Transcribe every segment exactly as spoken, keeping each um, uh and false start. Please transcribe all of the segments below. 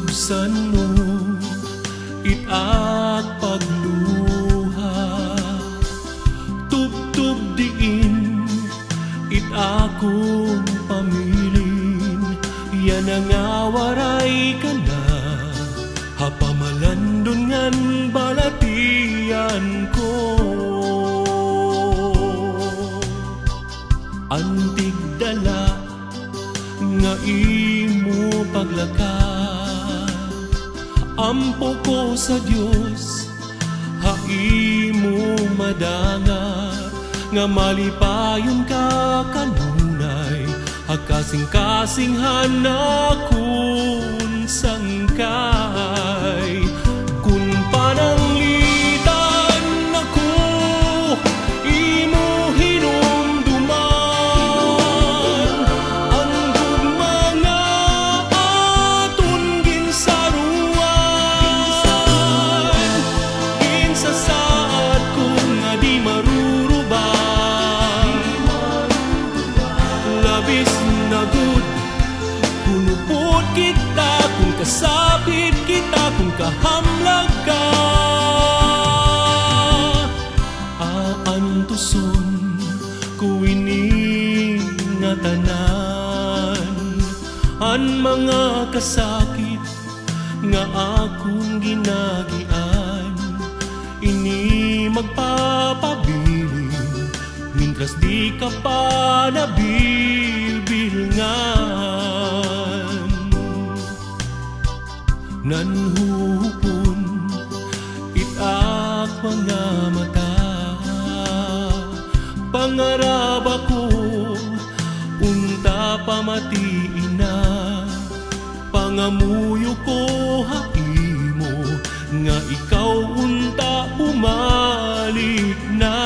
San-o it ak pagluha, tubtob diin it akon pamilin, yana nga waray ka na ha pamalandon ngan balatian ko. Antig dala nga imo paglakat, ampo ko sa Dios ha imo madangag, nga malipayon ka kanunay, ha kasingkasing han akon sangkay. Kun pananglitan ako, imo hinumduman an gugma nga aton ginsaruan. Ginsasaad ko nga di maruruba. Labis na gud kun upod kita, kun kasapit kita, kun kahamlag ka. Aantuson ko ini nga tanan, an mga kasakit nga akon ginagian, ini magpapabilin, mintras di ka pa nabibilngan. Nanhuhupon it ak mga mata, pangaraba ko unta pamatii na. Pangamuyo ko ha imo nga ikaw unta bumalik na.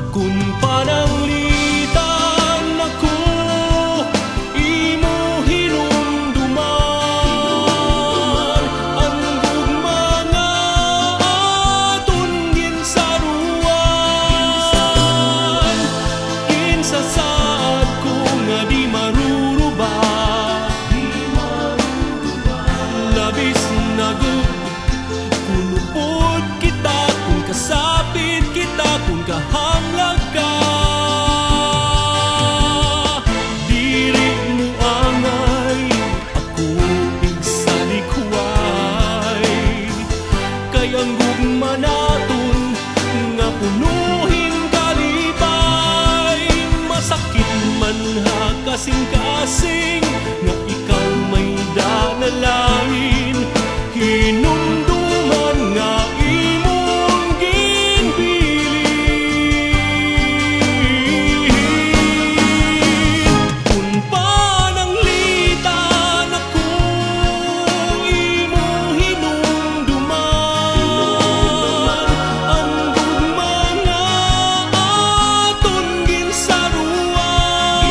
Kun pananglitan ako, imo hinumduman an gugma nga aton ginsaruan. Ginsasaad ko nga di maruruba. Labis na gud kun upod kita, kun kasapit kita, kun kahamlag ka. Diri mo angay ako igsalikway, kay an gugma naton nga puno hin kalipay. Masakit man ha kasingkasing nga ikaw may-ada na lain, hinumduman nga imon ginbilin. Kun pananglitan ako, imo hinumduman an gugma nga aton ginsaruan.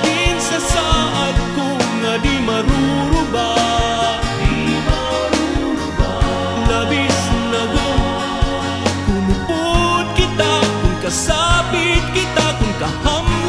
Ginsasaad ko nga di maruruba. Labis na gud kun upod kita, kun kasapit kita, kun kaham-